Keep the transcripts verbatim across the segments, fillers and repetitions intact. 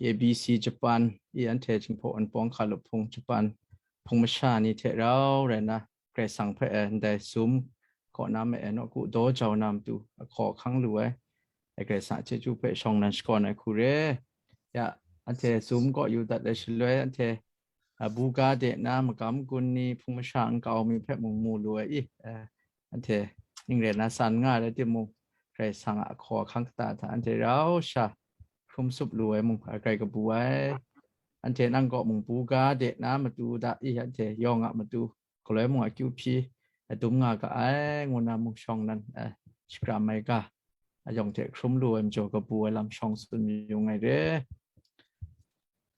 K B C Japan, i anhte Jinghpaw Wunpawng hkalup hpung Japan hpung masha ni hte rau rai nna, Karai Kasang hpe e ndai Zoom kaw na ma e nawku daw jau na matu ahkaw ahkang lu ai, e Karai Kasang a chyeju hpe shawng nnan shakawn ai hku re. Ya, anhte Zoom kaw yu dat ai shaloi, anhte a, buga de na magam gun ni hpung masha nkau mi hpe mung mu lu ai i, eh, anhte ning rai na san nga rai timung, Karai Kasang a ahkaw ahkang kata hta anhte rau sha hkrum sup lu ai mung, eh, grai kabu ai. Anhte nang kaw mung buga de na matu da i, anhte yawng a matu galoi mung akyu hpyi, eh, dum nga ga ai, ngu na mung shawng nnan, eh, shakram ai ga, ayawng hte hkrum lu ai majaw kabu ai lam shawng tsun yu ai re.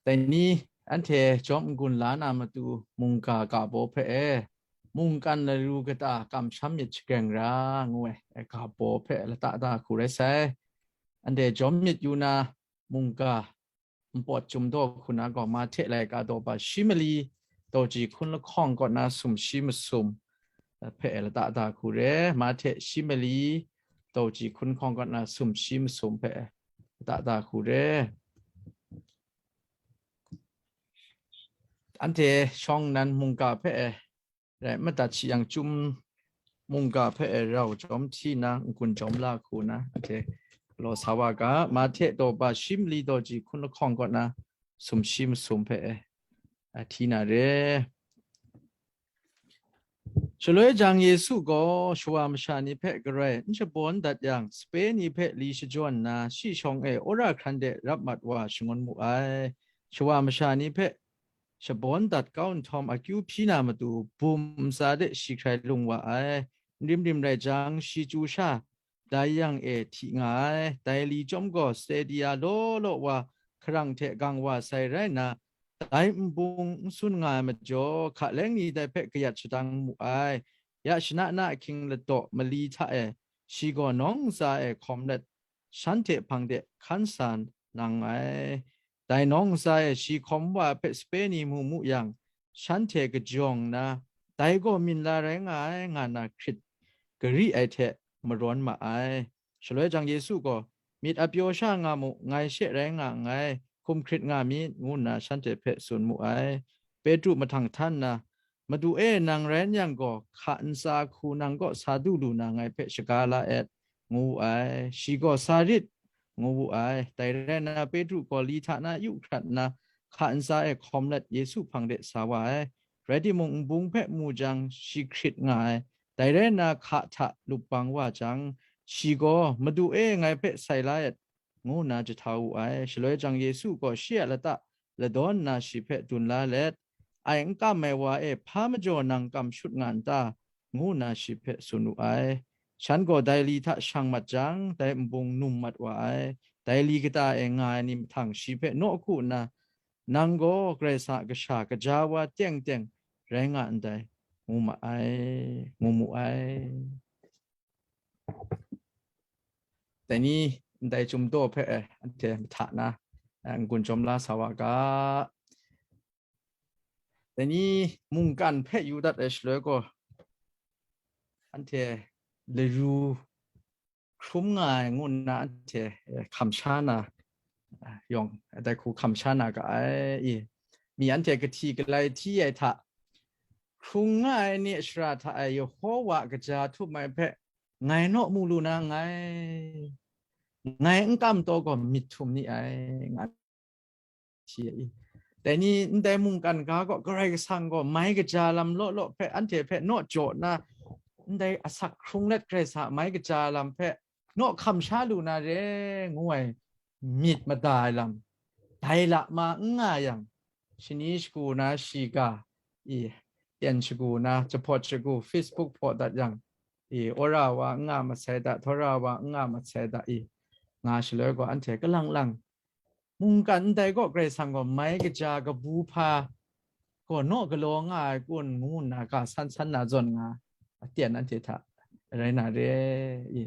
Dai ni anhte jawm n-gun la na matu mungga ga baw hpe e, mungkan laru kata kamsham myit shagreng ra, ngu ai, eh, ga baw hpe lata da hku rai sai. Anhte jawm myit yu na mungga npawt chyum daw hku na gaw, Mahte laika daw ba shi mali, daw ji hkun lahkawng kaw na sumshi masum, eh, hpe lata da hku re. Mahte shi mali, daw ji hkun lahkawng kaw na sumshi masum hpe lata da hku re. Anhte shawng nnan mungga hpe e, rai madat shi yang, chyum mungga hpe e rau jawm hti na, n-gun jawm la hku na, anhte galaw sa wa ga. Mahte daw ba shi mali, daw ji hkun lahkawng kaw na sumshi masum hpe e, a, hti na re. Shaloi jang Yesu gaw shawa masha ni hpe garai n shabawn dat yang, sape ni hpe li shajawn nna, shi shawng e wora hkran de rap mat wa shangun mu ai. Shawa masha ni hpe shabawn dat kau nhtawm, akyu hpyi na matu, bum ntsa de shi hkrai lung wa ai. Nrim rim rai jang, shi chyu sha dai yang e hti nga ai. Dai li chyawm gaw, Sadiu law law wa hkarang hte gang wa sai rai nna, dai nbung n sun nga ai majaw, hkaleng ni dai hpe kayat shadang mu ai. Ya shana na ahkying ladaw mali hta e, shi gaw nawng ntsa e hkawm let, shanhte hpang de hkan sa nang ai. Dai nawng ntsa e shi hkawm wa ai hpe sape ni mu mu yang, shanhte kajawng nna, dai gaw minla rai nga ai, nga nna hkrit gari ai hte marawn ma ai. Shaloi jang Yesu gaw, "Myit a pyaw sha nga mu, ngai she rai nga nngai, hkum hkrit nga myit," ngu nna shanhte hpe tsun mu ai. Petru mahtang htan nna, "Madu e, nang rai n yang gaw, hka ntsa hku nang kaw sa du lu na ngai hpe shaga la et," ngu wu ai. Shi gaw, "Sa rit," ngu wu ai. Dai rai nna, Petru gaw li hta na yu hkrat nna, hka ntsa e hkawm let Yesu hpang de sa wa ai. Rai timung, nbung hpe mu jang, shi hkrit nga ai. Dai rai nna, hka hta lup bang wa jang, shi gaw, "Madu e, ngai hpe sai la et," ngu nna jahtau wu ai. Shaloi jang Yesu gaw shi a lata ladawn nna shi hpe dun la let, "Ai n kam ai wa e, hpa majaw nang kam shut nga n ta?" ngu nna shi hpe tsun wu ai. Shan gaw dai li hta shang mat jang, dai nbung num mat wa ai. Dai li kata e nga ai ni mahtang shi hpe nawku nna, "Nang gaw Karai Kasang a Kasha, kaja wa teng teng rai nga ndai," ngu ma ai, ngu mu ai. Dai ni ndai chyum daw hpe, eh, anhte mahta na, eh, n-gun jawm la sa wa ga. Dai ni mungkan hpe yu dat ai shaloi gaw, anhte laru hkrum nga ai ngu nna anhte, eh, hkam sha na, eh, yawng, dai hku hkam sha na ga ai i. Mi anhte kahti galai hti ai hta, hkrung nga ai ni a shara hta e Yehowa a kaja htum ai hpe ngai naw mu lu na nngai, ngai n kam taw gaw myit htum ni ai, nga hti ai i. Dai ni ndai mungkan ga gaw, Karai Kasang gaw mai kaja lam law law hpe anhte hpe naw jaw nna, ndai asak hkrung let Karai Kasang a mai kaja lam hpe naw hkam sha lu na re, ngu ai myit mada ai lam, dai lama n nga yang, shani shagu na shiga i, ten shagu na, jahpawt shagu, Facebook hpaw dat yang, i, wora wa n nga masai da, htawra wa n nga masai da, i, nga shaloi gaw, anhte kalang lang, mungkan ndai gaw Karai Kasang gaw mai kaja kabu hpa gaw naw galaw nga ai kun, ngu nna ga san san na zawn nga, aten anhte hta rai na re i.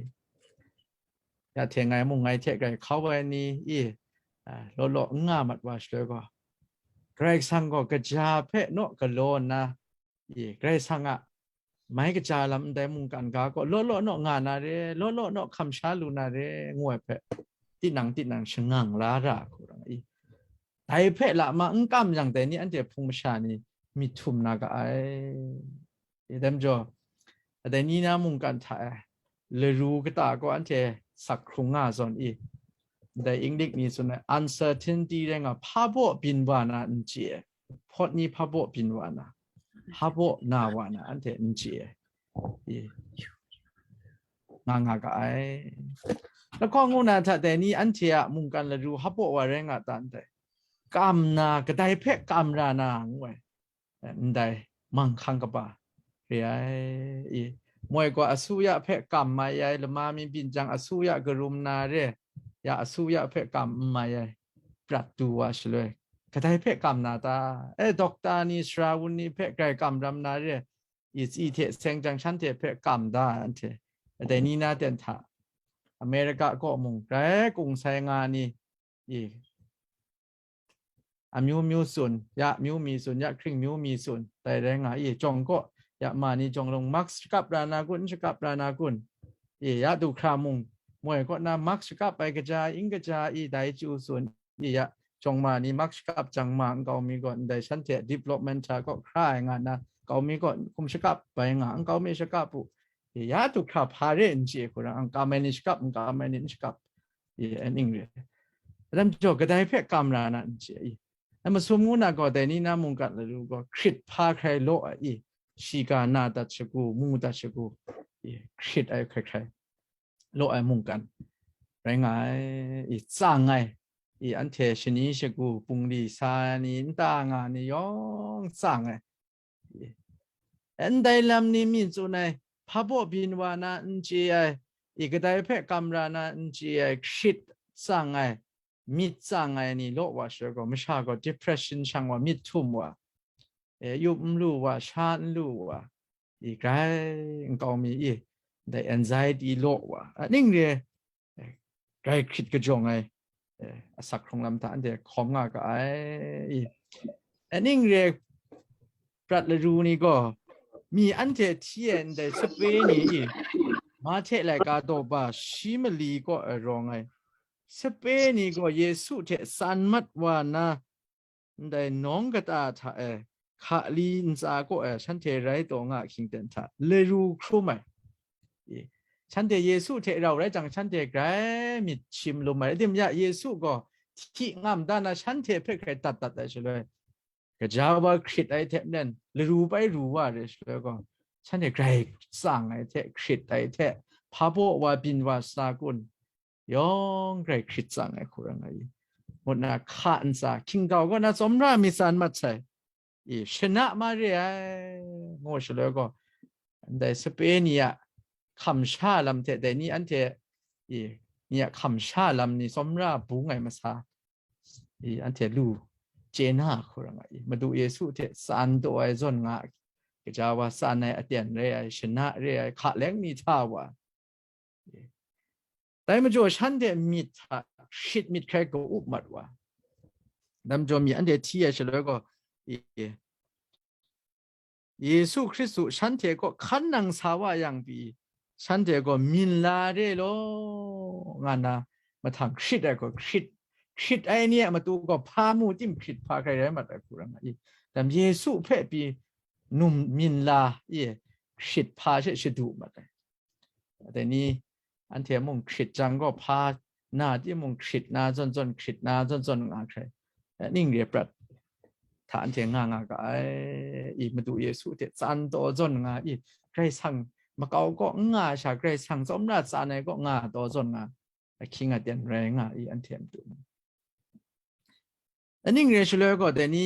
Ya hte ngai mung ngai hte grai hkau ai ni i, a, law law n nga mat wa shaloi gaw, Karai Kasang gaw kaja hpe naw galaw nna, i, Karai Kasang a mai kaja lam ndai mungkan ga gaw law law naw nga na re, law law naw hkam sha lu na re, ngu ai hpe, tinang tinang shangang la ra hku rai i. Dai hpe lama n kam yang, dai ni anhte hpung masha ni myit htum na ga ai. Dai majaw, dai ni na mungkan hta e laru kata gaw anhte sak hkrung nga zawn i, dai Inglik ni tsun ai, uncertainty rai nga, hpa baw byin wa na n chye ai, hpawt ni hpa baw byin wa na, hpa baw na wa na anhte n chye ai. I. Nga nga ga ai. Lahkawng ngu na hta dai ni anhte a mungkan laru hpa baw wa rai nga ta ndai? Kam na, kadai hpe kam ra na ngu ai. Ndai manghkang kaba re ai. I. Moi gaw asuya hpe kam mai ai, lama mi byin jang asuya karum na re, ya asuya hpe kam n mai ai, prat du wa shaloi, kadai hpe kam na ta? E, dokta ni, sara wun ni hpe grai kam ram na re, i, i hte seng jang shanhte hpe kam da anhte. Dai ni na ten hta, America kaw mung grai kung sai nga ni, i, amyu myu tsun, ya myu mi tsun, ya hkring myu mi tsun, dai rai nga i, jawng kaw, ya ma ni jawng rung mask shakap ra na kun, n shakap ra na kun? I, ya du hkra mung, moi kaw na mask shakap ai kaja, n kaja i, dai chyu tsun, i, ya jawng ma ni mask shakap jang ma, nkau mi gaw ndai shanhte development hta kaw hkra ai nga na, nkau mi gaw hkum shakap bai nga, nkau mi shakap u, i, ya du hkra hpa re n chye hku ra, nkau mi ni shakap, nkau mi ni n shakap, i, ning re. Atam jaw kadai hpe kam ra na n chye i. Ai masum ngu na gaw, dai ni na mungkan laru gaw hkrit hpa hkrai law ai i, shiga na dat shagu, mu dat shagu, i, hkrit ai hkrai hkrai law ai mungkan rai nga ai, i, tsang ai, i, anhte shani shagu, bungli sa ni, nta nga ni yawng tsang ai. Ndai lam ni mi tsun ai, hpa baw byin wa na n chye ai, i, kadai hpe kam ra na n chye ai, hkrit tsang ai, myit tsang ai ni law wa shaloi gaw, masha gaw depression shang wa, myit htum wa, e, yup n lu wa, sha n lu wa, i, grai nkau mi i, dai anxiety law wa, a, ning re, e, grai hkrit kajawng ai, e, asak hkrung lam hta anhte hkawm nga ga ai. I, a, ning re, prat laru ni gaw, mi anhte hti ai ndai sape ni i, Mahte laika daw ba shi mali kaw e rawng ai sape ni gaw Yesu hte tsan mat wa na, ndai nawng kata hta e hkali ntsa kaw e shanhte rai taw nga hkying ten hta laru hkrum ai. I, shanhte Yesu hte rau rai jang, shanhte grai myit shim lum ai. Tim ya, Yesu gaw hti ngam da na shanhte hpe hkrai dat dat ai shaloi, gaja wa hkrit ai hte maren laru bai ru wa re shaloi gaw, shanhte grai tsang ai hte, hkrit ai hte, hpa baw wa byin wa sa kun, yawng grai hkrit tsang ai hku rai nga i. Ngut na hka ntsa, hkinggau kaw na tsawmra mi tsan mat sai, i, shana ma re ai, ngu shaloi gaw, ndai sape ni a hkam sha lam hte, dai ni anhte, i, ni a hkam sha lam ni tsawmra bung ai masa, i, anhte lu chye na hku rai nga i. Madu Yesu hte tsan taw ai zawn nga, gaja wa tsan ai aten re ai, shana re ai, hka leng ni hta wa, dai majaw shanhte myit hta hkrit myit hkrai ka up mat wa. Dai majaw mi anhte hti ai shaloi gaw, i, Yesu Hkristu shanhte kaw hkan nang sa wa yang pyi, shanhte gaw minla re law nga na, mahtang hkrit ai gaw, hkrit, hkrit ai ni a matu gaw hpa mu tim hkrit hpa hkrai rai mat ai hku rai nga i. Dai Yesu hpe pyi num minla i, hkrit hpa she shadu mat ai. Dai ni anhte mung hkrit jang gaw, hpa na timung hkrit na zawn zawn, hkrit na zawn zawn nga hkrai, ning re prat hta anhte nga nga ga ai. I, Madu Yesu hte tsan taw zawn nga i, Karai Kasang makau kaw n nga ai sha, Karai Kasang tsawmra tsan ai kaw nga taw zawn nga, ahkying aten rai nga i, anhte a matu. Ning re shaloi gaw, dai ni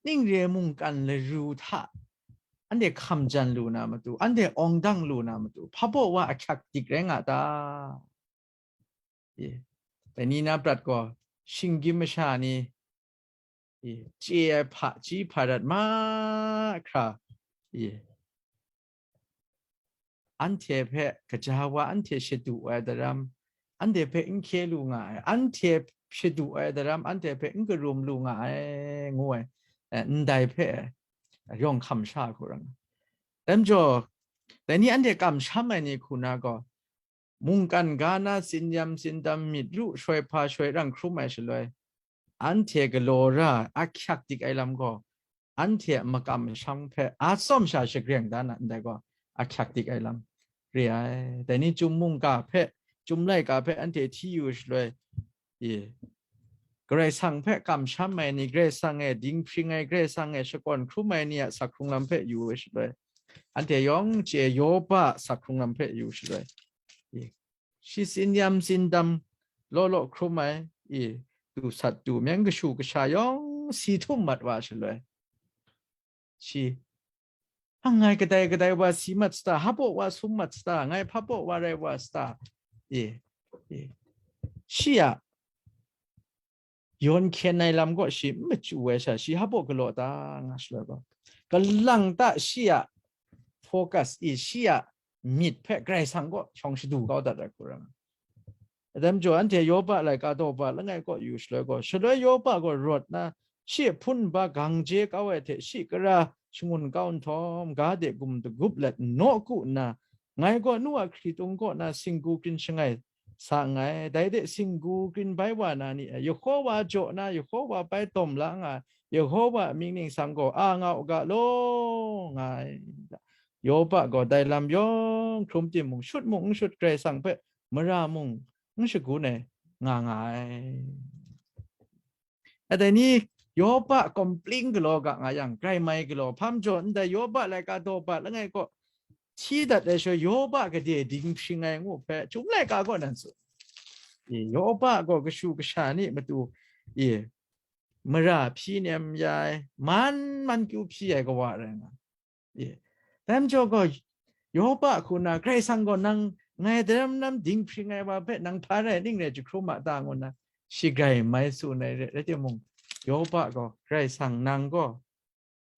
ning re mungkan laru hta anhte hkam jan lu na matu, anhte awng dang lu na matu, hpa baw wa ahkyak dik rai nga ta? Dai ni na prat gaw, shinggyim masha ni, i, chye ai hpaji hpadat mahkra, i, anhte hpe gaja wa anhte shadu ai daram, anhte hpe n hkye lu nga ai, anhte shadu ai daram, anhte hpe n karum lu nga ai, ngu ai, eh, ndai hpe yawng hkam sha hku rai nga. Dai majaw, dai ni anhte kamsham ai ni hku na gaw, mungkan ga na tsin yam tsin dam, myit ru shoi hpa shoi rang hkrum ai shaloi, anhte galaw ra ahkyak dik ai lam gaw, anhte a makam masham hpe a tsawm sha shagreng da na ndai gaw, ahkyak dik ai lam re ai. Dai ni chyum mungga hpe, chyum laika hpe anhte hti yu shaloi, i, Karai Kasang hpe kamsham ai ni, Karai Kasang e dinghpring ai, Karai Kasang e shakawn hkrum ai ni a sakhkrung lam hpe yu shaloi, anhte yawng chye Yopa sakhkrung lam hpe yu shaloi, i, shi tsin yam tsin dam law law hkrum ai, i, du sat du meng kashu kasha yawng si htum mat wa shaloi, shi, a, ngai kadai kadai wa si mat sata, hpaw wa sum mat sata, ngai hpaw wa rai wa sata, e, e, shi a yawn hkyen ai lam gaw shi n machyu ai sha, shi hpaw galaw ta nga shaloi gaw, kalang ta shi a focus i, shi a myit hpe Karai Kasang kaw shawng shadu kau dat ai hku rai nga. Dai majaw, anhte Yopa laika daw ba langai kaw yu shaloi gaw, shaloi Yopa gaw rawt na, shi hpun nba gang je kau ai hte shi kara shangun kau nhtawm, ga de gum dagup let nawku nna, ngai gaw nu a hkritung kaw na singgu krin shangai sa nngai. Dai de singgu krin bai wa na ni e, Yehowa jaw na Yehowa bai dawm la nga ai, Yehowa a mying ningsang gaw a nga u ga law, nga ai. Yopa gaw dai lam yawng hkrum timung, shut mung n shut, Karai Kasang hpe mara mung n shagun ai nga nga ai. A, dai ni Yopa kompling galaw ga nga yang, grai mai galaw hpam jaw ndai Yopa laika daw ba langai kaw hti dat ai shaloi, Yopa gade dinghpring ai ngu hpe, chyum laika gaw nan tsun. I, Yopa gaw kashu kasha ni matu, i, mara hpyi nem ya ai, man man kyu hpyi ai kawa rai nga. Ye. Dai majaw gaw, Yopa hku na, Karai Kasang gaw nang ngai daram nam dinghpring ai wa hpe nang hpa rai ning rai jahkrum a ta, ngu nna shi grai mai tsun ai re, rai timung, Yopa gaw, Karai Kasang nang gaw,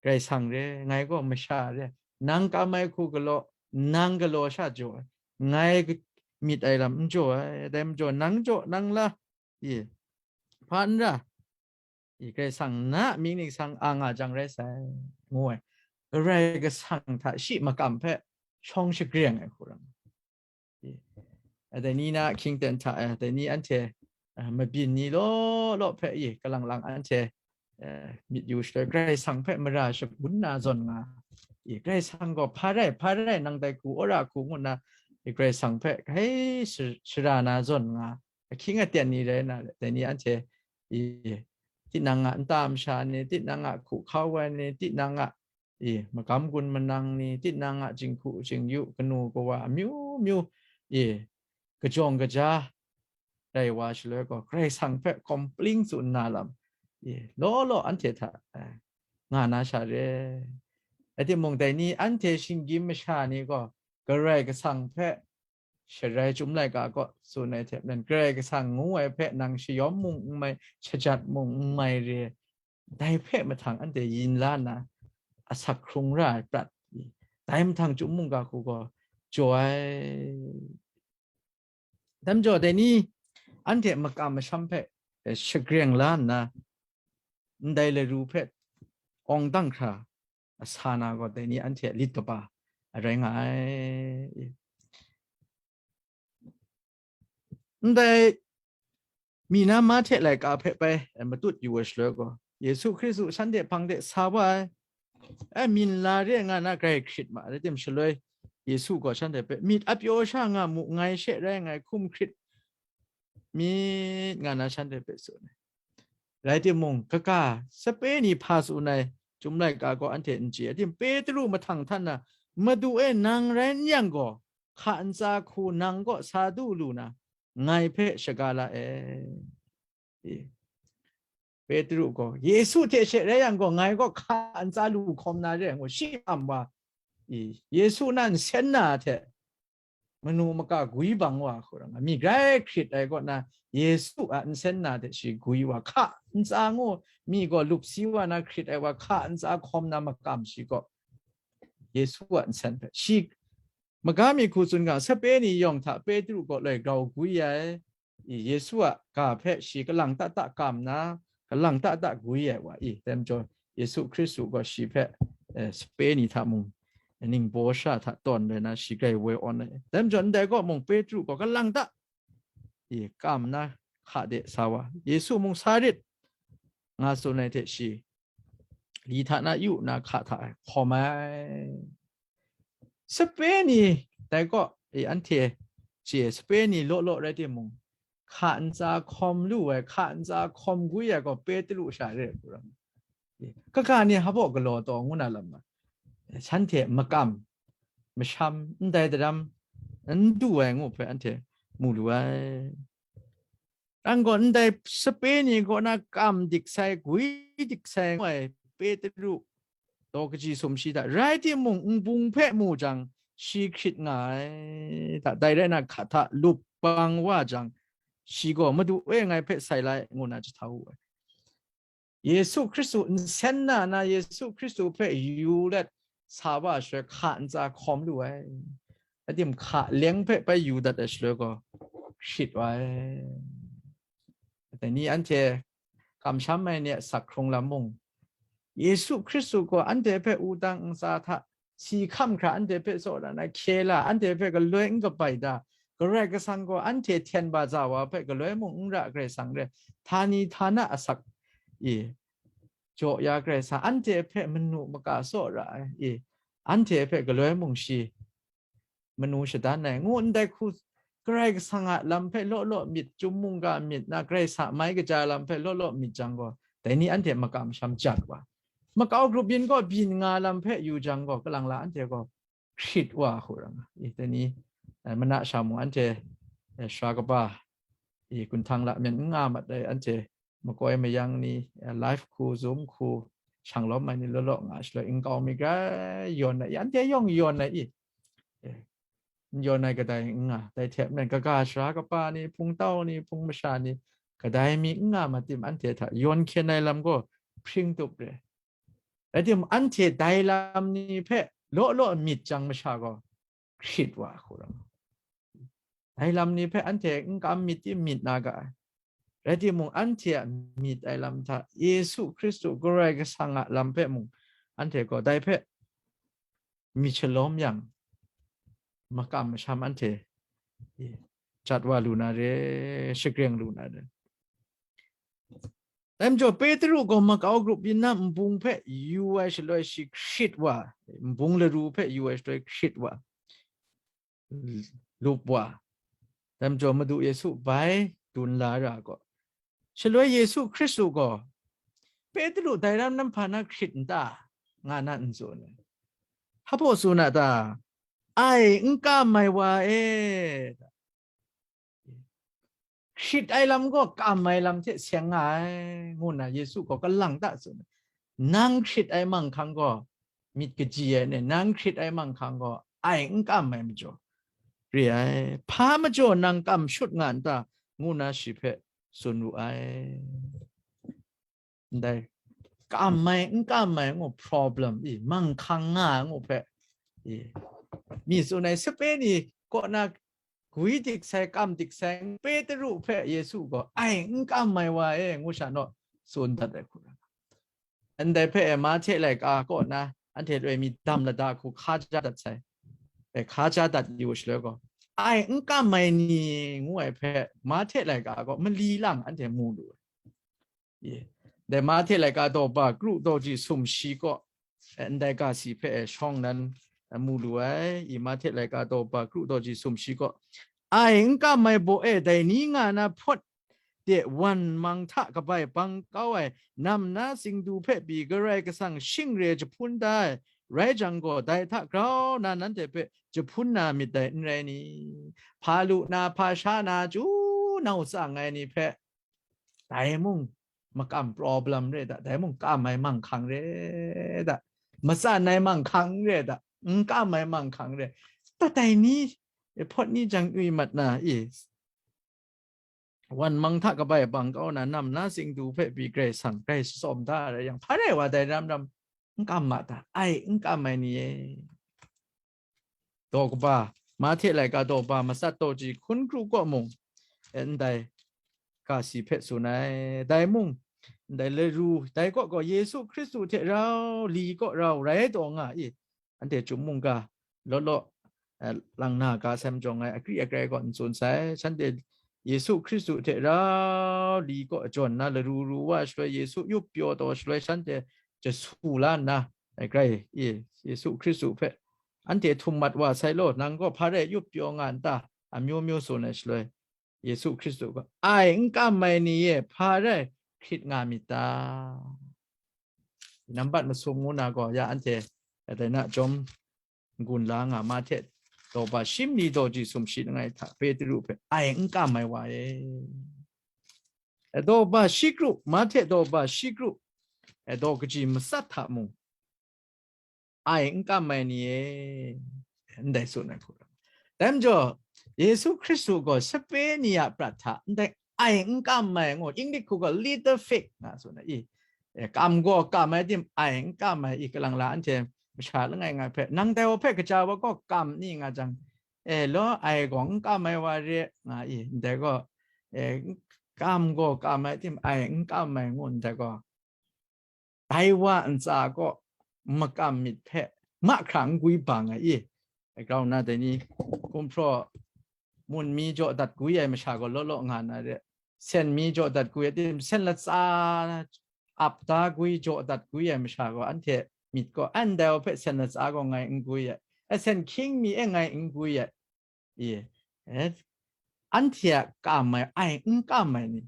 Karai Kasang re, ngai gaw masha re, nang kam ai hku galaw, nang galaw sha jaw ai, ngai myit ai lam n jaw ai, dai majaw nang jaw nang la, ye, hpa n ra, i, Karai Kasang na mying ningsang a nga jang rai sai, ngu ai. Karai Kasang hta shi makam hpe shawng shagreng ai hku ram. I, dai ni na hkying ten hta, eh, dai ni anhte, eh, mabyin ni law law hpe, i, kalang lang anhte, eh, myit yu shaloi, Karai Kasang hpe mara shabun na zawn nga. I, Karai Kasang gaw hpa rai, hpa rai, nang dai hku, wora hku ngu nna, i, Karai Kasang hpe hkai sa-, sara na zawn nga. Ahkying aten ni rai na, dai ni anhte, i, tinang a nta masha ni, tinang a hku hkau ai ni, tinang a, i, magam gun manang ni, tinang a jinghku jingyu, kanu kawa amyu myu, i, kajawng kaja rai wa shaloi gaw, Karai Kasang hpe kompling tsun na lam, i, law law anhte hta, eh, nga na sha re. Rai timung, dai ni anhte shinggyim masha ni gaw, Karai Kasang hpe sharai chyum laika kaw tsun ai hte maren, Karai Kasang ngu ai hpe nang shayawm mung n mai, shajat mung n mai re, dai hpe mahtang anhte yin la nna, asak hkrung ra ai prat, dai mahtang chyum mungga hku gaw jaw ai. Dai majaw, dai ni anhte makam masham hpe, eh, shagreng la nna, ndai laru hpe awng dang hkra a sa na gaw, dai ni anhte a lit kaba rai nga ai. Ndai mi na Mahte laika hpe bai, eh, matut yu ai shaloi gaw, Yesu Hkristu shanhte hpang de sa wa ai, eh, myin la re nga na grai hkrit ma, rai tim shaloi Yesu gaw shanhte hpe, "Myit a pyaw sha nga mu, ngai she rai ngai, hkum hkrit myit," nga na shanhte hpe tsun ai. Rai timung, kaga sape ni hpa tsun ai, Chyum laika gaw anhte n chye. Rai tim, Petru mahtang htan na, "Madu e, nang rai n yang gaw, hka ntsa hku nang kaw sa du lu na, ngai hpe shaga la e." I, Petru gaw, "Yesu hte she rai yang gaw, ngai gaw hka ntsa lu hkawm na re," ngu shi hpam wa, i, Yesu na nsen na hte manu maka gwi bang wa hku rai nga, mi grai hkrit ai kaw na, Yesu a nsen na hte shi gwi wa, hka ntsa ngu, mi gaw lup si wa na hkrit ai wa, hka ntsa hkawm na makam shi gaw, Yesu a nsen hpe shi maga mi hku tsun ga, sape ni yawng hta Petru gaw loi grau gwi ai, i, Yesu a ga hpe shi kalang ta ta kam na, kalang ta ta gwi ai wa i, dai majaw, Yesu Hkristu gaw shi hpe, eh, sape ni hta mung, ningbaw sha hta tawn rai na, shi grai woi awn ai. Dai majaw, ndai gaw mung Petru gaw kalang ta, i, kam na hka de sa wa, Yesu mung sa rit, nga tsun ai hte shi, li hta na yu nna hka hta e hkawm ai. Sape ni dai kaw, e, anhte chye, sape ni law law rai timung, hka ntsa hkawm lu ai, hka ntsa hkawm gwi ai gaw Petru sha re ai hku ram. E, kaga ni hpa galaw taw ngu na lam nga, shanhte makam, masham, ndai daram n du ai ngu hpe anhte mu lu ai. Nang gaw ndai sape ni kaw na kam dik sai, gwi dik sai ngu ai Petru daw kaji sumshi hta, rai timung, nbung hpe mu jang, shi hkrit nga ai hta, dai rai na, hka hta lup bang wa jang, shi gaw, Madu e, ngai hpe sai lai, ngu na jahtau wu ai. Yesu Hkristu nsen na na Yesu Hkristu hpe yu let sa wa shaloi, hka ntsa hkawm lu ai. Adim hka leng hpe bai yu dat ai shaloi gaw, hkrit wa ai. Dai ni anhte kamsham ai ni a sak hkrung lam mung, Yesu Hkristu gaw anhte hpe wudang ntsa hta si hkam hkra anhte hpe tsawra na hkye la, anhte hpe galoi n kabai da, Karai Kasang gaw anhte hten ba za wa hpe galoi mung n ra Karai Kasang re, htani htana asak e jaw ya Karai Kasang, anhte hpe manu maka tsawra ai e, anhte hpe galoi mung shi manu shadan ai, ngu ndai hku Karai Kasang a lam hpe law law myit, chyum mungga myit na Karai Kasang mai kaja lam hpe law law myit jang gaw, dai ni anhte makam sham jat wa, makau grup byin gaw byin nga lam hpe yu jang gaw, kalang la anhte gaw hkrit wa hku ram. I, dai ni, eh, mana sha mung anhte, eh, sara kaba, i, gunhtang lamyan n nga mat ai anhte makoi mayang ni, eh, live hku, Zoom hku, shang lawm ai ni law law nga shaloi, nkau mi grai yawn ai, anhte yawng yawn ai i, eh, n yawn ai kadai n nga, dai hte maren kaga sara kaba ni, hpungtau ni, hpung masha ni, kadai mi n nga mat tim, anhte hta yawn hkyen ai lam gaw hpring tup re. Rai timung, anhte dai lam ni hpe law law myit jang masha gaw hkrit wa hku ram. Dai lam ni hpe anhte n kam myit tim myit na ga ai. Rai timung, anhte a myit ai lam hta Yesu Hkristu Karai Kasang a lam hpe mung, anhte gaw dai hpe myit shalawm yang, makam masham anhte jat wa lu na re, shagreng lu na re. Dai majaw, Petru gaw makau grup byin na nbung hpe yu ai shaloi shi hkrit wa, nbung laru hpe yu ai shaloi hkrit wa, lup wa. Dai majaw, Madu Yesu bai dun la ra gaw, shaloi Yesu Hkristu gaw, "Petru, dai ram nan hpa na hkrit n ta?" nga na n tsun ai. Hpa baw tsun a ta? "Ai, n kam ai wa e, hkrit ai lam gaw kam ai lam hte seng nga ai," ngu nna Yesu gaw kalang ta tsun ai. "Nang hkrit ai manghkang gaw myit kaji ai ne, nang hkrit ai manghkang gaw ai n kam ai majaw re ai. Hpa majaw nang kam shut nga n ta?" ngu nna shi hpe tsun wu ai. Ndai, kam ai, n kam ai ngu problem, i, manghkang nga ai ngu hpe, i, mi tsun ai sape ni kaw na gwi dik sai, kam dik sai, Petru hpe Yesu gaw, "Ai, n kam ai wa e," ngu sha naw tsun dat ai hku rai. Ndai hpe e, Mahte laika kaw na anhte loi mi dam lada hku hka ja dat sai. E, hka ja dat yu shaloi gaw, "Ai, n kam ai ni," ngu ai hpe Mahte laika gaw mali lang anhte mu lu ai. Ye. Dai Mahte laika daw ba kru daw ji sumshi kaw, eh, ndai ga si hpe, eh, shawng nan, eh, mu lu ai. I Mahte laika daw ba kru daw ji sumshi kaw, "Ai, n kam ai baw e, dai ni nga na hpawt de wan mang hta kabai bang kau ai nam na singdu hpe pyi Karai Kasang shing re jahpun da ai, rai jang gaw, dai hta grau na nanhte hpe jahpun na myit dai, n rai ni? Hpa lu na, hpa sha na, chyu nau tsang ai ni hpe, dai mung makam problem re da, dai mung kam ai manghkang re da, matsan ai manghkang re da, n kam ai manghkang re da, dai ni, e, hpawt ni jang wi mat na, i, wan mang hta kabai bang kau na nam na singdu hpe pyi Karai Kasang, Karai shatsawm da ai rai yang, hpa rai wa dai ram ram n kam ma ta? Ai, n kam ai ni e." Daw kaba, Mahte laika daw ba matsat daw ji hkun kru kaw mung, e, ndai ga si hpe tsun ai. Dai mung, ndai laru, dai kaw gaw Yesu Hkristu hte rau li kaw rau rai taw nga i, anhte chyum mungga law law, eh, lang na ga sai majaw, ngai akri akrai kaw n tsun sai, shanhte Yesu Hkristu hte rau li kaw jawn na laru ru wa shaloi, Yesu yup pyaw taw shaloi, shanhte jasu la nna, ai grai, Yesu Hkristu hpe anhte htum mat wa sai law, nang gaw hpa rai yup pyaw nga n ta? Amyu myu tsun ai shaloi, Yesu Hkristu gaw, ai n kam ai ni e hpa rai hkrit nga myit ta? Nambat masum ngu na gaw, ya anhte dai na chyawm n-gun la nga, Mahte daw ba shi mali daw ji sumshi langai hta Petru hpe ai n kam ai wa e. Daw ba shi kru, Mahte daw ba shi kru, daw kaji matsat hta mung, ai n kam ai ni e, ndai tsun ai hku. Dai majaw, Yesu Hkristu gaw sape ni a prat hta ndai ai n kam ai ngu, English hku gaw little faith nga tsun ai, i, e, kam gaw kam ai tim, ai n kam ai, i, kalang la anhte masha langai ngai hpe, nang dai wa hpe kaja wa gaw kam ni nga jang, e, law, ai gaw n kam ai wa re nga, i, ndai gaw, e, kam gaw kam ai tim, ai n kam ai ngu ndai gaw, dai wa ntsa kaw makam myit hpe mahkra n gwi bang ai i? Grau nna dai ni, gumhpraw mun mi jaw dat gwi ai masha gaw law law nga na re, sen mi jaw dat gwi ai tim, sen latsa ap da gwi, jaw dat gwi ai masha gaw, anhte myit gaw, ndai wa hpe sen latsa gaw ngai n gwi ai, a sen hkying mi e ngai n gwi ai, i, e, anhte a kam ai, ai n kam ai ni,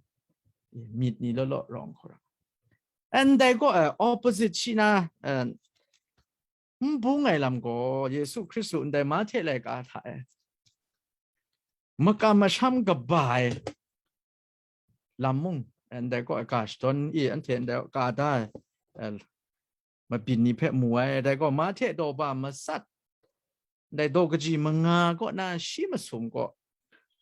i, myit ni law law rawng hkra. Ndai gaw, e, opposite shi na, e, n bung ai lam gaw, Yesu Hkristu ndai Mahte laika hta e makam masham kaba ai lam mung, ndai gaw ga shadawn i, anhte ndai ga da ai, e, mabyin ni hpe mu ai. Dai gaw, Mahte daw ba matsat, dai daw kaji manga kaw na shi masum gaw,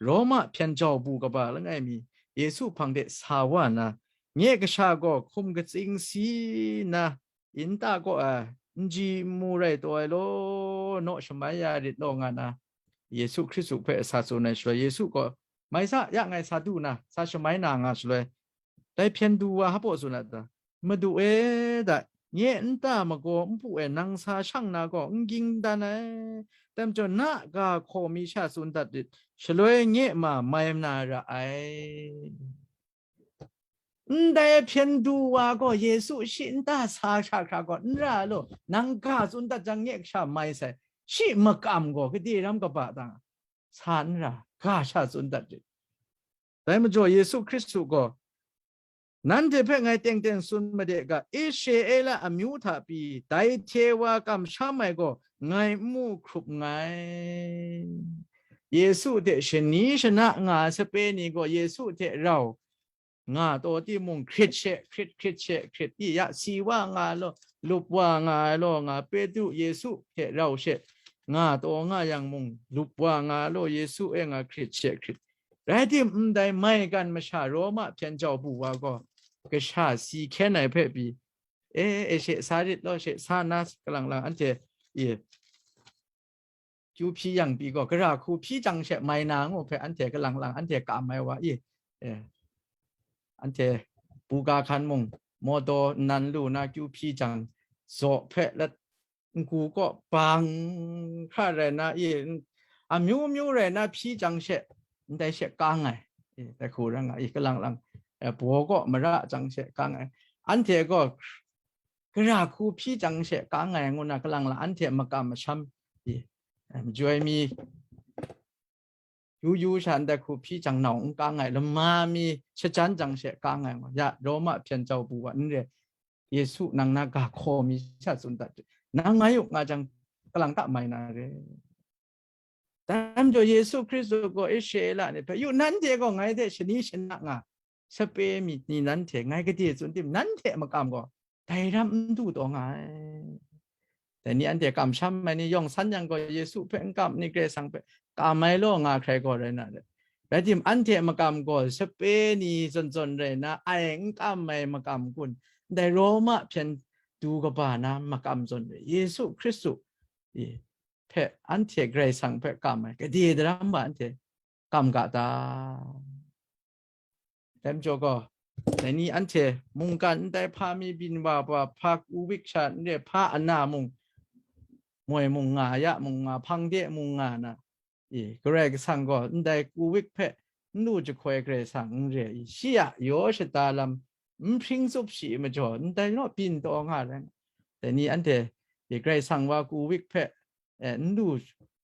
Roma hpyen jau bu kaba langai mi Yesu hpang de sa wa na, nye kasha gaw hkum katsing si na, nta kaw ai, n ji n mu rai taw ai law, naw shamai ya rit law nga na, Yesu Hkristu hpe sa tsun ai shaloi, Yesu gaw, mai sa, ya ngai sa du na, sa shamai na nga shaloi, dai hpyen du wa hpa tsun a ta? Madu e, da, nye nta magaw npu e nang sa shang na gaw n ging dan ai, dai majaw na ga hkaw mi sha tsun dat rit, shaloi nye ma mai na ra ai. Ndai hpyen du wa gaw Yesu shi nta sa sha hkra gaw n ra law, nang ga tsun dat jang nye kasha mai sai, shi makam gaw gade ram kaba dang sa n ra, ga sha tsun dat rit. Dai majaw Yesu Hkristu gaw, nanhte hpe ngai teng teng tsun made ga, Israela amyu hta pyi dai hte wa kamsham ai gaw ngai n mu hkrup nngai. Yesu hte shani shana nga ai sape ni gaw Yesu hte rau nga taw timung, hkrit she hkrit, hkrit she hkrit, i ya, si wa nga ai law, lup wa nga ai law nga, Petru Yesu hte rau she nga taw nga yang mung, lup wa nga ai law, Yesu e nga hkrit she hkrit. Rai tim, ndai maigan masha Roma hpyen jau bu wa gaw, kasha si hkyen ai hpe pyi, e, e, she sa rit law, she sa na, kalang lang anhte, e, kyu hpyi yang pyi gaw, gara hku hpyi jang she mai na ngu hpe anhte kalang lang anhte kam ai wa i, e, anhte buga hkan mung, mawdaw nnan lu na kyu hpyi jang, zaw hpe lat, ngu kaw bang hkra rai na i, amyu myu rai na hpyi jang she, ndai she kang ai, e, dai hku rai nga i, kalang lang, e, baw kaw mara jang she kang ai, anhte gaw gara hku hpyi jang she kang ai ngu na, kalang lang anhte makam masham i, e, majoi mi yu yu sha ndai hku hpyi jang nau n kang ai, lama mi shajan jang she kang ai ngu, ya, Roma hpyen jau bu wa n re, Yesu nang na ga hkaw mi sha tsun dat, nang ngai u nga jang, kalang ta mai na re. Dai majaw Yesu Hkristu gaw Israela ni hpe, yu, nanhte gaw ngai hte shani shana nga, sape myit ni nanhte ngai gade tsun tim, nanhte makam gaw dai ram n du taw nga ai. Dai ni anhte kamsham ai ni yawng san yang gaw, Yesu hpe n kam ni, Karai Kasang hpe kam ai law nga hkrai gaw rai na re. Rai tim, anhte makam gaw sape ni zawn zawn rai na, ai n kam ai makam kun, ndai Roma hpyen du kaba na makam zawn rai, Yesu Hkristu, e, hpe, anhte Karai Kasang hpe kam ai, gade daram wa anhte kam ga ta? Dai majaw gaw, dai ni anhte mungkan ndai hpa mi byin wa, wa hpa ku wik sha n re, hpa ana mung, moi mung nga, ya mung nga, hpang de mung nga na, e, Karai Kasang gaw ndai ku wik hpe n lu jahkoi Karai Kasang n re i, shi a yaw shada lam n hpring tsup shi majaw, ndai naw byin taw nga ai. Dai ni anhte, i, Karai Kasang wa ku wik hpe, e, n lu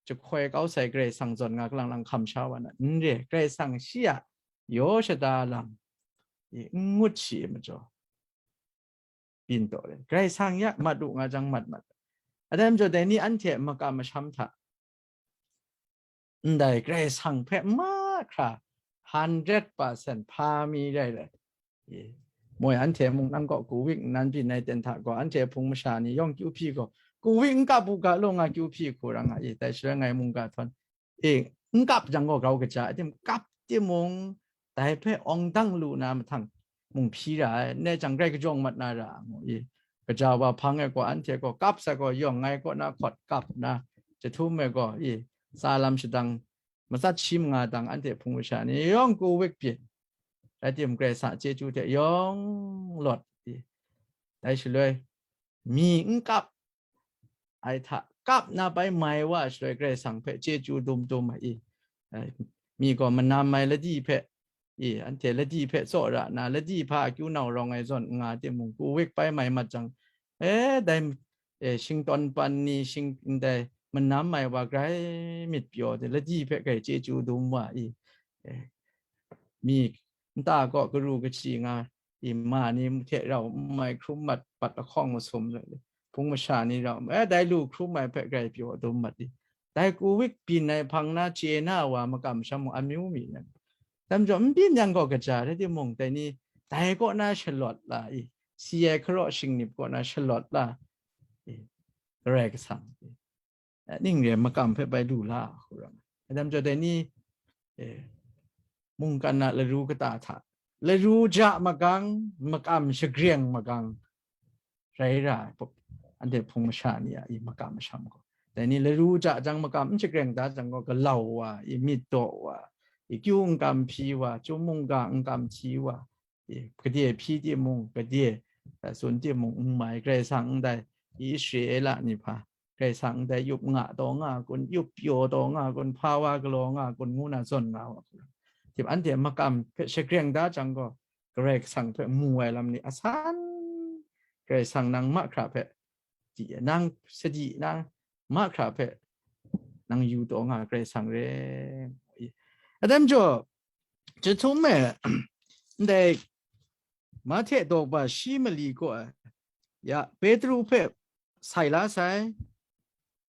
jahkoi kau sai Karai Kasang zawn nga kalang lang hkam sha wa na, n re, Karai Kasang shi a yaw shada lam, i, n ngut shi majaw, byin taw re. Karai Kasang ya mat u nga jang mat mat. Adan majaw dai ni anhte makam masham hta, ndai Karai Kasang hpe mahkra hundred percent hpa mi rai rai. Moi anhte mung nang kaw ku wik nnan byin ai ten hta gaw, anhte hpung masha ni yawng kyu hpyi gaw, ku wik n kap u ga law nga kyu hpyi hku ra nga i, dai shaloi ngai mung ga htawn, e, n kap jang gaw grau kaja ai tim, kap timung, dai hpe awng dang lu na mahtang mung hpyi ra ai, ne jang grai kajawng mat na ra, ngu i. Kaja wa hpang e gaw, anhte gaw kap sai gaw, yawng ngai kaw na hkawt kap na, jahtum e gaw, i, tsa lam shadang matsat shi manga dang anhte hpung masha ni yawng ku wik byin, rai tim, Karai Kasang a chyeju hte yawng lawt i. Dai shaloi, mi n kap ai hta, kap na bai mai wa shaloi, Karai Kasang hpe chyeju dum dum ai i. Mi gaw manam ai ladi hpe, i, anhte ladi hpe tsaw ra na, ladi hpa akyu nau rawng ai zawn nga timung, ku wik bai mai mat jang, e, dai, e, shingtawn pan ni, shing ndai manam ai wa grai myit pyaw de, ladi hpe grai chyeju dum wa i, e, mi nta kaw karu kachi nga, i, ma ni hte rau n mai hkrum mat, bat lahkawng masum, hpung masha ni rau, e, dai lu hkrum ai hpe grai pyaw dum mat i. Dai ku wik byin ai hpang na chye na wa makam masham mung amyu mi nan. Dai majaw n byin yang gaw kaja rai timung, dai ni dai kaw na shalawt la i, si ai hkaraw shingnip kaw na shalawt la i, Karai Kasang i, ning re makam hpe bai lu la hku ram ai. Dai majaw dai ni, e, mungkan a laru kata hta, laru ja magang, makam shagreng magang, rai ra ai, anhte hpung masha ni a i makam masham gaw. Dai ni laru ja jang makam n shagreng da jang gaw, galau wa, i myit daw wa, i kyu n kam hpyi wa, chyum mungga n kam hti wa, i gade hpyi timung, gade, eh, tsun timung n mai, Karai Kasang ndai i Israela ni hpa, Karai Kasang ndai yup nga taw nga kun, yup pyaw taw nga kun, hpa wa galaw nga kun, ngu na zawn nga wa kun. Tip anhte makam hpe shagreng da jang gaw, Karai Kasang hpe mu ai lam ni asan, Karai Kasang nang mahkra hpe di, nang sadi, nang mahkra hpe nang yu taw nga Karai Kasang re. Adan majaw, jahtum e, ndai Mahte daw ba shi mali kaw ai, ya, Petru hpe sai la sai,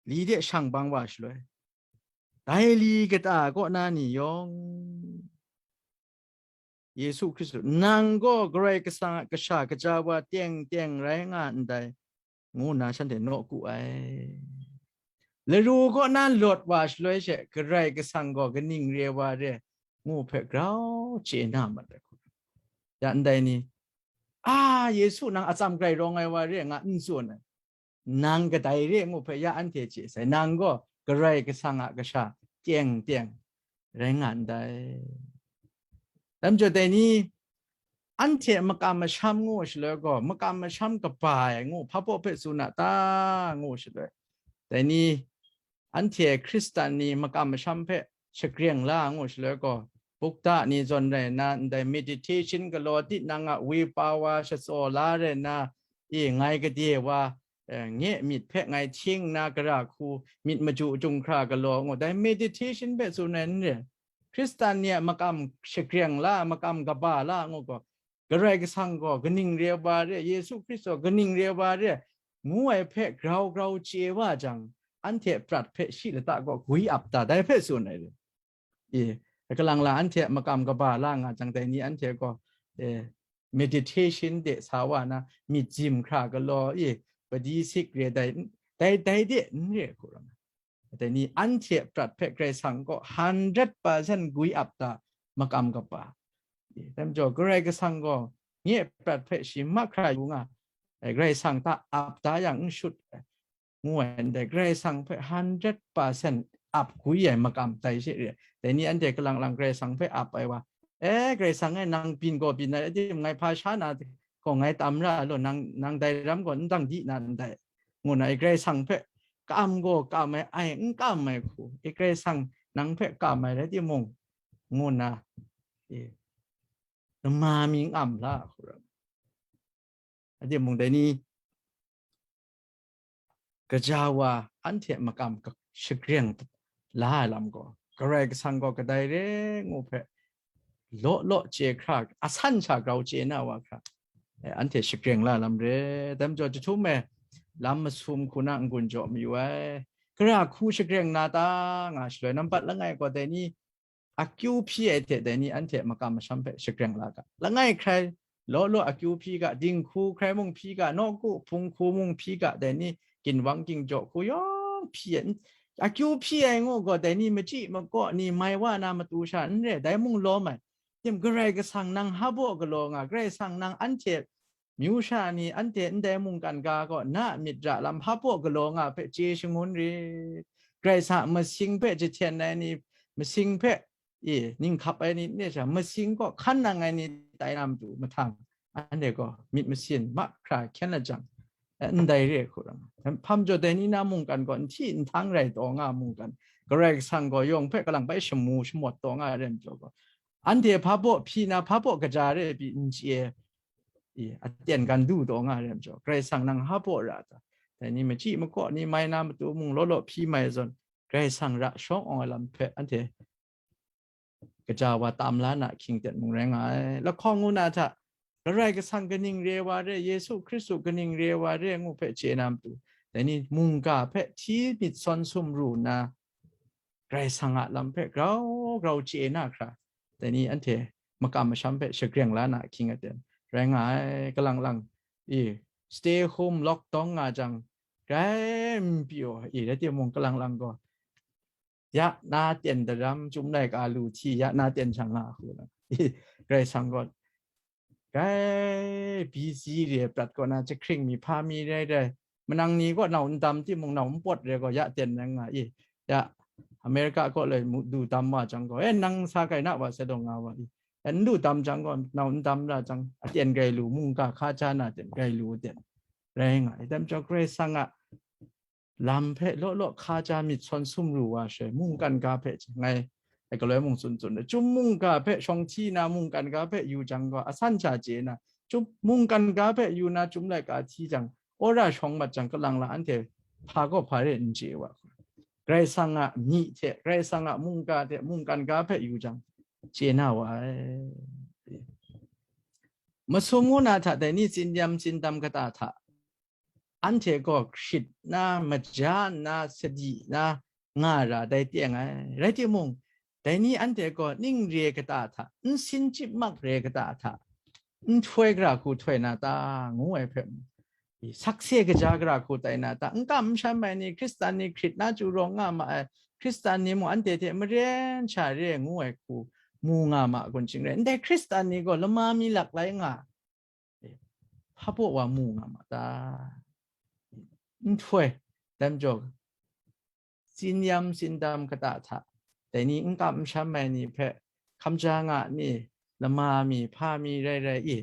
li de shang bang wa shaloi, dai li kata kaw na ni yawng, Yesu Hkristu, nang gaw Karai Kasang a Kasha Kaja wa teng teng rai nga ndai, ngu nna shanhte nawku ai. Laru kaw na lawt wa shaloi she, Karai Kasang gaw kaning re wa re, ngu hpe grau chye na mat ai hku. Ya ndai ni, a, Yesu nang atsam grai rawng ai wa re nga n tsun ai. Nang kadai re ngu hpe ya anhte chye sai, nang gaw Karai Kasang a Kasha teng teng rai nga ndai. Dai majaw dai ni, anhte makam masham ngu shaloi gaw, makam masham kaba ai ngu hpa baw hpe tsun a ta, ngu shaloi, dai ni, anhte Hkristan ni makam masham hpe shagreng la ngu shaloi gaw, bukda ni zawn rai nna, ndai meditation galaw tinang a wipa wa shatsaw la rai nna, i ngai gade wa, eh, nye myit hpe ngai hting nna gara hku myit maju junghkra galaw ngu, dai meditation hpe tsun ai n re. Hkristan ni a makam shagreng la, makam kaba la ngu gaw, Karai Kasang gaw kaning re wa re, Yesu Hkristu ganing re wa re, ngu ai hpe grau grau chye wa jang, anhte prat hpe shi lata gaw gwi ap ta, dai hpe tsun ai re. E, kalang la anhte makam kaba la nga jang, dai ni anhte gaw, e, meditation de sa wa na, myit jim hkra galaw, e, padi sik re dai, dai, dai de n re hku ram. Dai ni anhte prat hpe Karai Kasang gaw hundred percent gwi ap ta, makam kaba. Dai majaw Karai Kasang gaw nye prat hpe shi mahkra yu nga ai, Karai Kasang hta ap da yang n shut ai, ngu ai ndai, Karai Kasang hpe hundred percent ap gwi ai makam tai she re. Dai ni anhte kalang lang Karai Kasang hpe ap ai wa, e, Karai Kasang e, nang byin gaw byin ai, adim ngai hpa sha na gaw ngai tam ra law, nang, nang dai ram gaw n dang di na ndai, ngu na, e, Karai Kasang hpe kam gaw kam ai, ai n kam ai hku, e, Karai Kasang nang hpe kam ai rai timung, ngu nna, e, nama mi ngam la hku ram. Ade mung dai ni, gaja wa anhte makam ka-, shagreng la ai lam gaw, Karai Kasang gaw kadai re ngu hpe, law law chye hkra, asan sha grau chye na wa hkra, e, anhte shagreng la lam re. Dai majaw, jahtum e lam masum hku na n-gun jaw mayu ai. Gara hku shagreng na ta nga shaloi, nambat langai gaw dai ni, akyu hpyi ai hte dai ni anhte makam masham hpe shagreng la ga. Langai hkrai law law akyu hpyi ga, dinghku hkrai mung hpyi ga, nawku hpung hku mung hpyi ga, dai ni ginwang gingjaw hku yawng hpyi ai. Akyu hpyi ai ngu gaw, dai ni machyi makaw ni mai wa na matu sha n re, dai mung lawm ai. Tim, Karai Kasang nang hpa baw galaw nga, Karai Kasang nang anhte myu sha ni, anhte ndai mungkan ga gaw na a myit ra lam hpa baw galaw nga hpe chye shangun rit. Karai Kasang masing hpe jahten ai ni, masing hpe, e, ninghkap ai ni, ne sha masing gaw hkan nang ai ni tai na matu mahtang, anhte gaw myit masin mahkra hkyen lajang, e, ndai re hku ram. Hpa majaw dai ni na mungkan gaw nhti nhtang rai taw nga mungkan, Karai Kasang gaw yawng hpe kalang bai shamu shamawt taw nga ai re majaw gaw, anhte hpa baw hpyi na, hpa baw kaja re pyi n chye, e, aten gan du taw nga ai re majaw, Karai Kasang nang hpa baw ra ta? Dai ni machyi makaw ni mai na matu mung law law hpyi mai zawn, Karai Kasang ra shawng awng ai lam hpe anhte gaja wa tam la na ahkying ten mung rai nga ai. Lahkawng ngu na hta, Karai Kasang kaning re wa re, Yesu Hkristu kaning re wa re ngu hpe chye na matu, dai ni mungga hpe hti myit sawn sumru nna, Karai Kasang a lam hpe grau grau chye na hkra, dai ni anhte makam masham hpe shagreng la na ahkying aten rai nga ai. Kalang lang, e, stay home lockdown nga jang, grai n pyi aw, e, rai timung, kalang lang gaw, ya na ten daram, Chyum laika lu hti, ya na ten shang nga hku na, e, Karai Kasang gaw, grai busy re prat kaw na, jahkring mi, hpa mi rai rai, manang ni gaw nau n dam timung, nau n pawt re gaw, ya ten rai nga i, ya America kaw loi mu-, du dam wa jang gaw, e, nang sa kai na wa, sa dawng nga wa i, e, n du dam jang gaw, nau n dam ra jang, aten grai lu, mungga hka ja na ten grai lu ten rai nga i. Dai majaw Karai Kasang a lam hpe law law hka ja myit sawn sumru wa she, mungkan ga hpe ngai, e, galoi mung tsun tsun ai, Chyum mungga hpe shawng hti na, mungkan ga hpe yu jang gaw, asan sha chye na, Chyum mungkan ga hpe yu na, Chyum laika hti jang, wora shawng mat jang, kalang lang anhte hpa gaw hpa re n chye wa. Karai Kasang a myi hte, Karai Kasang a mungga hte mungkan ga hpe yu jang, chye na wa ai. Masum ngu na hta dai ni tsin yam tsin dam kata hta, anhte gaw hkrit na, maja nna, sadi na nga ra dai teng ai. Rai timung, dai ni anhte gaw ning re kata hta, nsin chyip mak re kata hta, nhtoi gara hku htoi na ta, ngu ai hpe, sakse kaja gara hku tai na ta, n kam n sham ai ni, Hkristan ni hkrit na chyu rawng nga ma ai, Hkristan ni mung anhte hte maren sha re ngu ai hku mu nga ma kun ching rai, ndai Hkristan ni gaw lama mi lak lai nga, hpa baw wa mu nga ma ta? Nhtoi, dai majaw, tsin yam tsin dam kata hta, dai ni n kam n sham ai ni hpe, hkamja nga ni, lama mi, hpa mi rai rai i,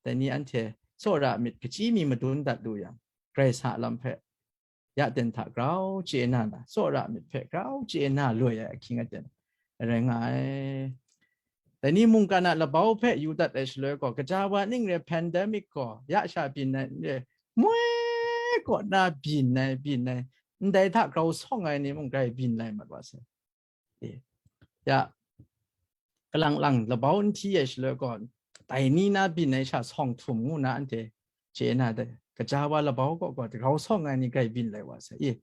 dai ni anhte tsawra myit kachyi mi madun dat lu yang, Karai Kasang a lam hpe ya ten hta grau chye na na, tsawra myit hpe grau chye na loi ai ahkying aten rai nga ai. Dai ni mungkan a labau hpe yu dat ai shaloi gaw, gaja wa ning re pandemic gaw ya sha byin ai n re, moi kaw na byin ai, byin ai, ndai hta grau sawng ai ni mung grai byin lai mat wa sai. E, ya, kalang lang labau n hti ai shaloi gaw, dai ni na byin ai sha sawng htum ngu na anhte chye na dai, gaja wa labau kaw gaw grau sawng ai ni grai byin lai wa sai. E,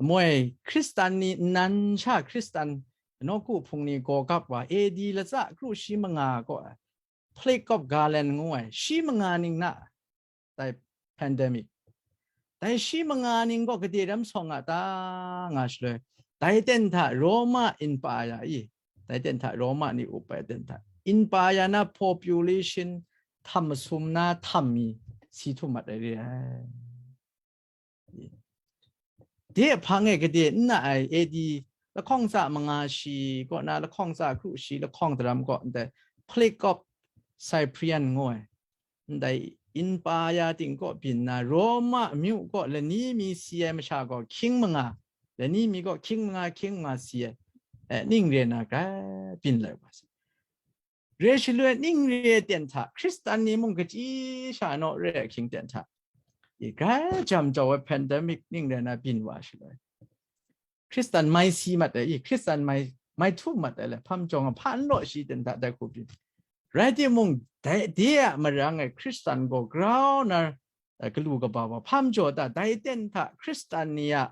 moi Hkristan ni nnan sha Hkristan nawku hpung ni gaw gap wa, A D latsa kru shi manga kaw ai, Plague of Garland ngu ai, shi manga ning na, dai pandemic. Dai shi manga ning gaw gade ram sawng a ta nga shaloi, dai ten hta Roma Empire i, dai ten hta Roma ni up ai ten hta Empire na population htam masum na htam mi si htum mat ai re ai. De hpang e gade n na ai A D lahkawng tsa manga shi kaw na lahkawng tsa kru shi lahkawng daram kaw ndai Plague of Cyprian ngu ai, ndai Empire ting kaw byin na Roma amyu kaw lani mi si ai masha gaw hkying manga, lani mi gaw hkying manga, hkying manga si ai. eh, ning re na grai byin lai wa sa. Re shaloi ning re ten hta, Hkristan ni mung kachyi sha naw re ahkying ten hta, i grai jam jau ai pandemic ning re na byin wa shaloi, Hkristan mai si mat ai, i Hkristan mai, mai htu mat ai le, hpam jawng a hpa n law shi ten hta dai hku byin. Rai timung, dai, de a marang e Hkristan gaw grau na, eh, galu kaba wa hpam jaw ta, dai ten hta Hkristan ni a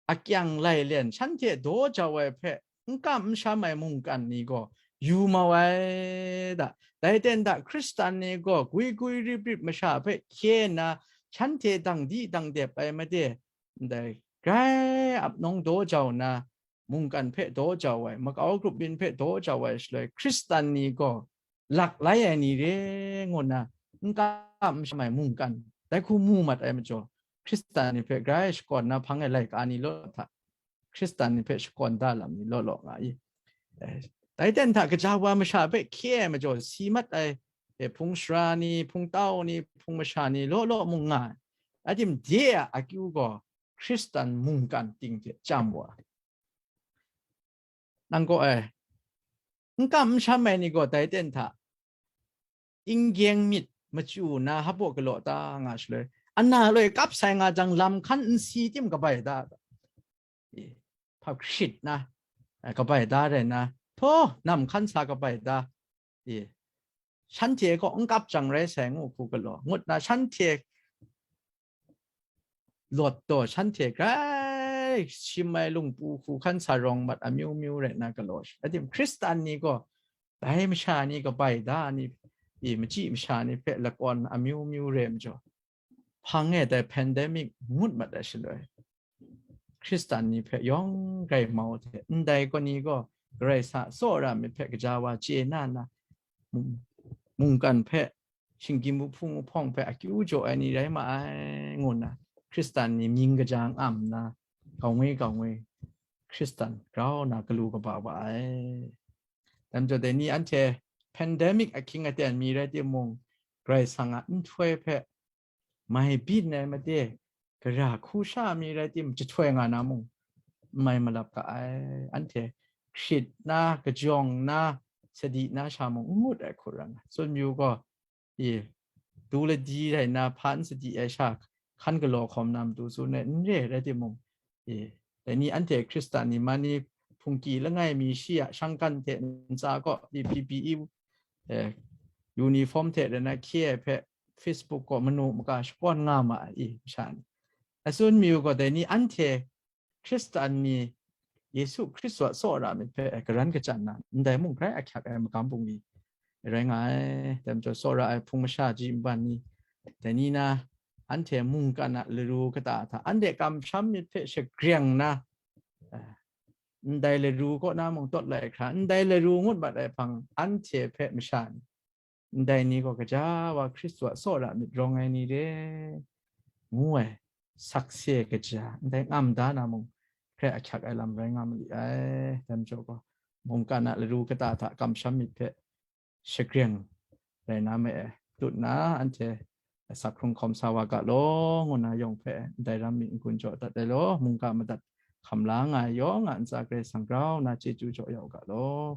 akyang lai len, shanhte daw jau ai hpe n kam n sham ai mungkan ni gaw yu mau ai da. Dai ten hta Hkristan ni gaw gwi gwi rip rip masha hpe hkye nna, shanhte dang di dang dep ai made, ndai grai ap nawng daw jau nna, mungkan hpe daw jau ai, makau grup byin hpe daw jau ai shaloi, Hkristan ni gaw lak lai ai ni re ngu nna n kam n sham ai mungkan dai hku mu mat ai majaw, Hkristan ni hpe grai shakawn na hpang e laika ni law law hta, Hkristan ni hpe shakawn da lam ni law law nga i. Eh, dai ten hta kaja wa masha hpe hkye ai majaw si mat ai, eh, hpung sara ni, hpung tau ni, hpung masha ni law law mung nga ai. Atim de a akyu gaw Hkristan mungkan ting hte chyam wa ai. Nang gaw e, n kam n sham ai ni gaw dai ten hta, inggyeng myit machyu na hpaw galaw ta nga shaloi, ana loi kap sai nga jang, lam hkan n si tim kabai da, hpap hkrit na, eh, kabai da rai na, htaw nam hkan sa kabai da, i, shanhte kaw n kap jang rai sai ngu hku galaw, ngut na shanhte lawt taw, shanhte grai shim ai lungpu hku hkan sa rawng mat amyu myu rai na galaw shi. Atim Hkristan ni gaw dai masha ni kabai da ni, i, machyi masha ni hpe lakawn amyu myu re majaw, hpang e dai pandemic ngut mat ai shaloi, Hkristan ni hpe yawng grai mau hte, ndai kaw ni gaw Karai sa tsawra myit hpe gaja wa chye na na, mung-, mungkan hpe, shinggyim wuhpung wuhpawng hpe akyu jaw ai ni rai ma ai, ngu nna Hkristan ni mying kaja n am nna, gaw ngwi gaw ngwi Hkristan grau na galu kaba wa ai. Dai majaw dai ni anhte pandemic ahkying aten mi rai timung, Karai Kasang a nhtoi hpe mai byin ai made, gara hku sha mi rai tim, jahtoi nga na mung n mai malap ga ai. Anhte hkrit na, kajawng na, sadi na sha mung n ngut ai hku ran ai. Tsun yu gaw, i, du ladi rai na, hpa n sadi ai sha, hkan galaw hkawm na matu tsun ai n re rai timung, i, dai ni anhte Hkristan ni man ni hpungki langai mi shi a shangkan hte ntsa kaw, i, P P E, eh, uniform hte rai na hkye ai hpe Facebook kaw manu maka shakawn nga ma ai, i, masha ni. A tsun mi u gaw, dai ni anhte Hkristan ni Yesu Hkristu a tsawra myit hpe garan kachyan na, ndai mung grai ahkyak ai magam bungli rai nga ai. Dai majaw, tsawra ai hpung masha ji nban ni, dai ni na, anhte mungkan a laru kata hta, anhte kamsham myit hpe shagreng na, eh, ndai laru kaw na mung tawt lai hkra, ndai laru ngut mat ai hpang, anhte hpe masha ni, ndai ni gaw gaja wa Hkristu a tsawra myit rawng ai ni re, ngu ai sakse kaja, ndai ngam da na mung, hkrai ahkyak ai lam rai nga ma li ai. Dai majaw gaw, mungkan a laru kata hta kamsham myit hpe shagreng rai na ma e, tut nna, anhte asak hkrung hkawm sa wa ga law, ngu nna yawng hpe ndai ram myit n-gun jaw dat ai law, mungga madat hkam la nga ai yawng a ntsa Karai Kasang grau nna chyeju jaw ya u ga law.